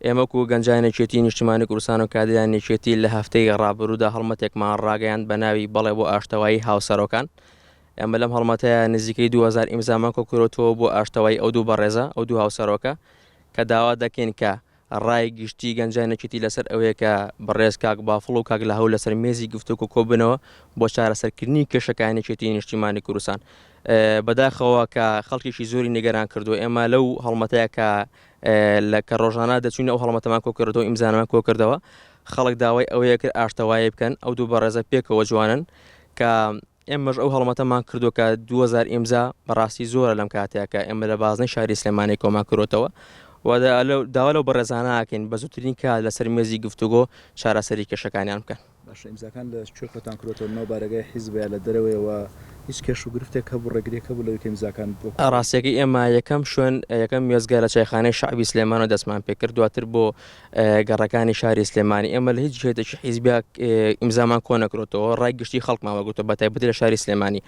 ئێمە وەکو گەنجانی یەکێتی نیشتیمانی کوردستان و کادیرانی یەکێتی لە هەفتەی ڕابروودا هەڵمەتێکمان ڕاگەیاند بە ناوی بەڵێ بۆ ئاشتەوایی هاوسەرۆکان. ئێمە لەم هەڵمەتەیە نزیکەی 2000 ئیمزامان کۆکردۆتەوە بۆ ئاشتەوایی ئەو دوو بەڕێزە، ئەو دوو هاوسەرۆکە کە داوا دەکەین کە ڕای گشتی گەنجانی یەکێتی لەسەر ئەوەیە کە بەڕێز کاک بافڵ و کاک لاهور لەسەر مێزی گفتوگۆ کۆببنەوە بۆ چارەسەرکردنی کێشەکانی یەکێتی نیشتیمانی کوردستان. بەداخەوە کە خەڵکێکی زۆری نیگەران کردووە. ئێمە لەو هەڵمەتەیە کە لە کە ڕۆژانە دەچوین ئەو هەڵمەتەمان کۆکردەوە ئیمزانمان کۆکردەوە خەڵک داوای ئەوەیە کرد ئاشتەوایی بکەن ئەو دوو بەڕێزە پێکەوە جوانن کە ئێمەش ئەو هەڵمەتەمان کردو کە 2000 ئیمزا بەڕاستی زۆرە لەم کاتەیە کە ئێمە لە بازنەی شاری سلێمانی کۆمان کرۆتەوە و داوا لەو بەڕێزانە ئەکەین بە زووترین کات لەسەر مێزی گفتوگۆ چارەسەری کێشەکانیان بکەن. باشە ئیمزاکان لە کوێ کۆتان کرۆتەوە لەناو بارەگای حیزب یا لە دەرەوەیە وە هیچ کێش و گرفتێک هەبوو ڕێگریەک هەبوو لەوەی کە ئیمزاکان بۆ کۆ ڕاستیەکەی ئێمە یەکەم شوێن یەکەم وێستگە لە چایخانەی شەعبی سلێمانەوە دەستمان پێکرد دواتر بۆ گەڕەکانی شاری سلێمانی ئێمە لە هیچ جهتێکی حیزبیا ئیمزامان کۆ نەکرۆتەوە ڕای گشتی خەڵکمان وەرگرتووە بە تایبەتی لە شاری سلێمانی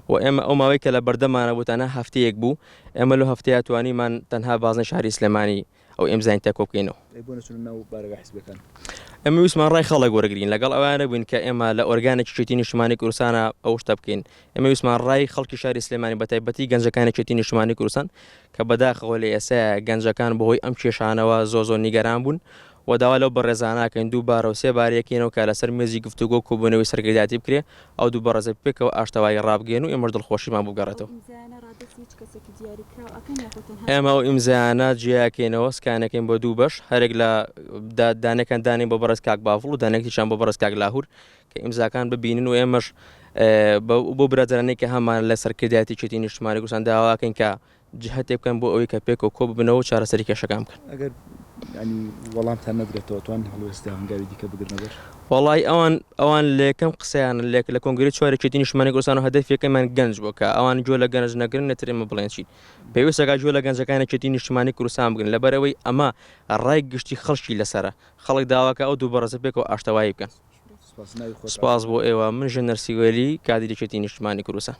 و ئێمە ئەو ماوەی کە لە بەردەمانە بوو تەنها هەفتەیەک بوو ئێمە لەو هەفتەیە توانیمان تەنها بازنەی شاری سلێمانی ئەو ئیمزای تیا کۆبکەینەوە. ئەی بۆ نەچوونە ناو بارەگا حیزبیەکان؟ ئێمە ویستمان ڕای خەڵک وەرگرین، لەگەڵ ئەوە نەبووین کە ئێمە لە ئۆرگانێکی یەکێتی نیشتمانی کوردستانا ئەو شتە بکەین. ئێمە ویستمان ڕای خەڵکی شاری سلێمانی بەتایبەتی گەنجەکانی یەکێتی نیشتمانی کوردستان کە بەداخەوە لە ئێستایا گەنجەکان بەهۆی ئەم کێشانەوە زۆر زۆر نیگەران بوون و داوا لەو بەڕێزانە ئەکەین دووبارە و سێ بارەیەکەینەوە کە لەسەر مێزی گفتوگۆ و کۆبوونەوەی سەرکردایەتی بکرێ ئەو دوو بەڕێزە پێکەوە ئاشتەوایی ڕابگەیەنن و ئێمەش دڵخۆشیمان بۆ بگەڕێتەوە. ئێمە ئەو ئیمزایانە جیاکەینەوە سکانەکەین بۆ دوو بەش هەرێک لە دانەکان دانێن بۆ بەڕێز کاک بافڵ و دانێکیشان بۆ بەڕێز کاک لاهور کە ئیمزاکان ببینن و ئێمەش بۆ برادەرانەی کە هەمان لە سەرکردایەتی یەکێتی نیشتمانی کوردستان داواکەین کە جهتێ بکەن بۆ ئەوەی کە پێکەوە کۆ ببنەوە و چارەسەری کێشەکان بکەن. ئەگەر یانی وەڵامتان نەدرێتەوە توان هەڵوێست یا هەنگاوی دیکە بگرنە بەر؟ وەڵایی ئەوان ئەوان لە یەکەم قسەیان لە لە کۆنگرەی چوار یەکێتی نیشتمانی کوردستان و هەدەف یەکەمیان گەنج بووە کە ئەوان گوێ لە گەنج نەگرن نەتر ئێمە بڵێن چین پێویستە کە گوێ لە گەنجەکان یەکێتی نیشتمانی کوردستان بگرن لەبەرئەوەی ئەمە ڕای گشتی خەڵکی لەسەرە خەڵک داواکە ئەو دوو بەڕێزە پێکەوە ئاشتەوایی بکەن. سپاس ناوی خۆت سپاس بۆ ئێوە من ژێنەر سیوەیلی کادیری یەکێتی نیشتمانی کوردستان.